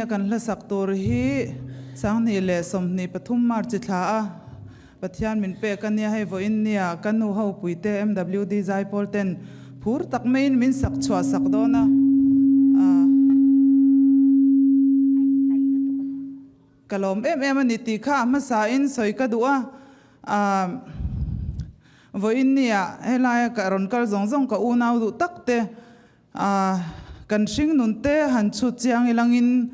Vawinia kan hlasak tur hi 2023 March thla a Pathian min pek a nia, hei vawiin nia ka nu ho puite MWD Zaipawl ten phur tak maiin min sak chhuah sak dawn a. Ka lawm em em a ni tih kha a hmasain sawi ka duh a. Vawiin nia helaia ka rawn kal zawng zawng ka unau duh tak te Kan hring nun te han chhut chiang ilangin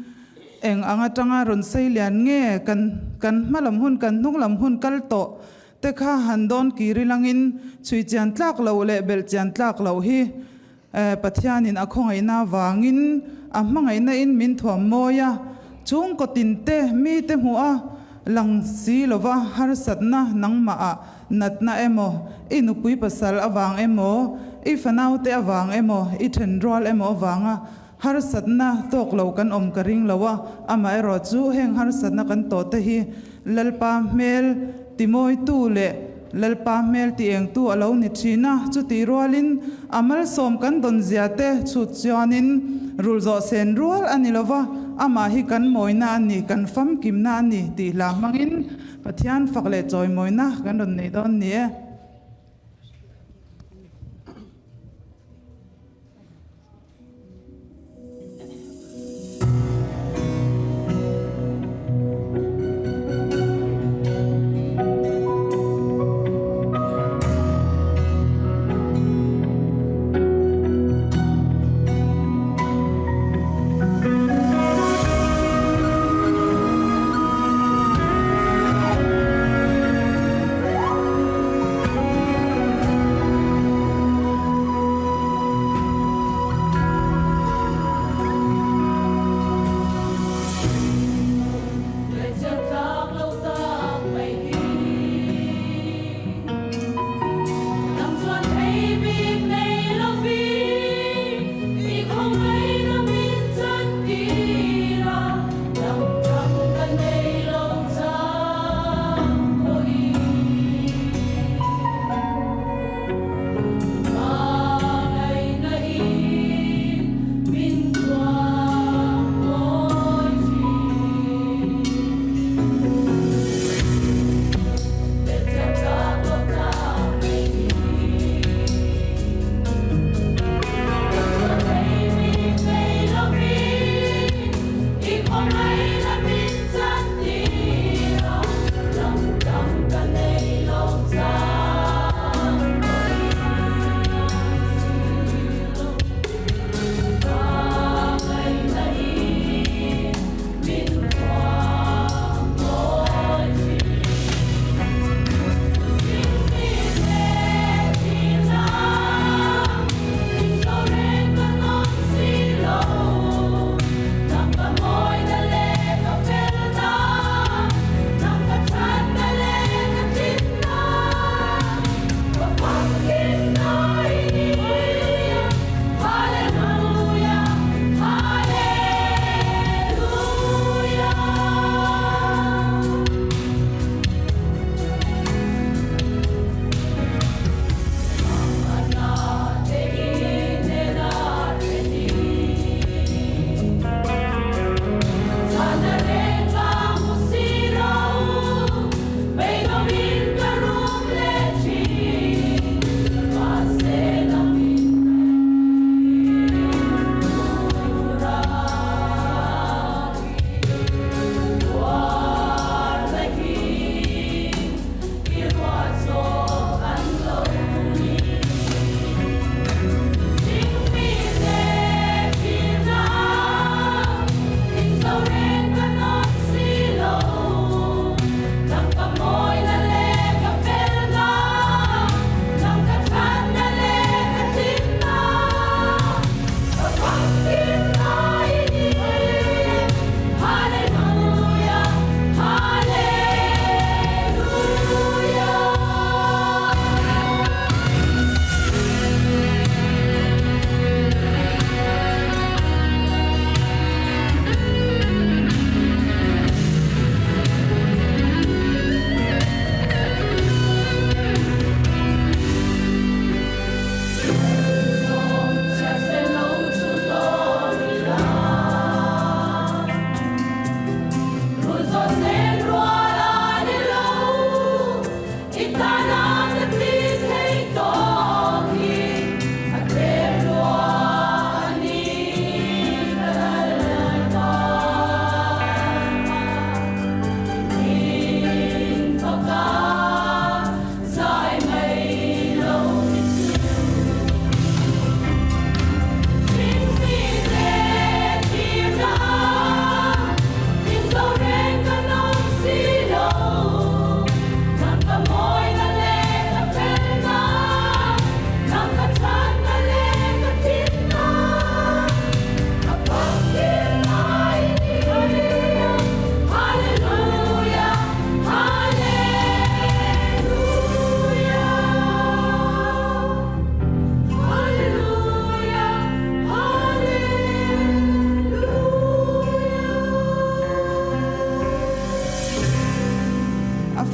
eng ang atanga rawn sei lian nge kan kan hma lam hun kan hnung lam hun kal tawh te kha han dawn kir ilangin chhui chian tlak loh leh belh chian tlak loh hi Pathianin a khawngaihna vangin a hmangaihna in min thuam mawi a, chhungkaw tin te mi te hmuh a lang si lova harsatna nangmah ah Natna emaw, i nupui pasal avang emaw, i fanaute avang emaw, i thenrual emaw avanga harsatna tawk lo kan awm ka ring lo a, amaherawh chu heng harsatna kan tawh te hi Lalpa hmel timawitu leh Lalpa hmel tiengtu a lo ni thin a, chutih rualin a malsawm kan dawn zia te chhut chuanin rul zawh sen rual a ni lova, amah hi kan mawina a ni, kan famkimna a ni tih hla hmangin Pathian fak leh chawimawina kan rawn nei dawn ni e.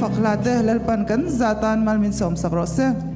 fak hla te Lalpan kan zah tan mal min sawmsak rawh se.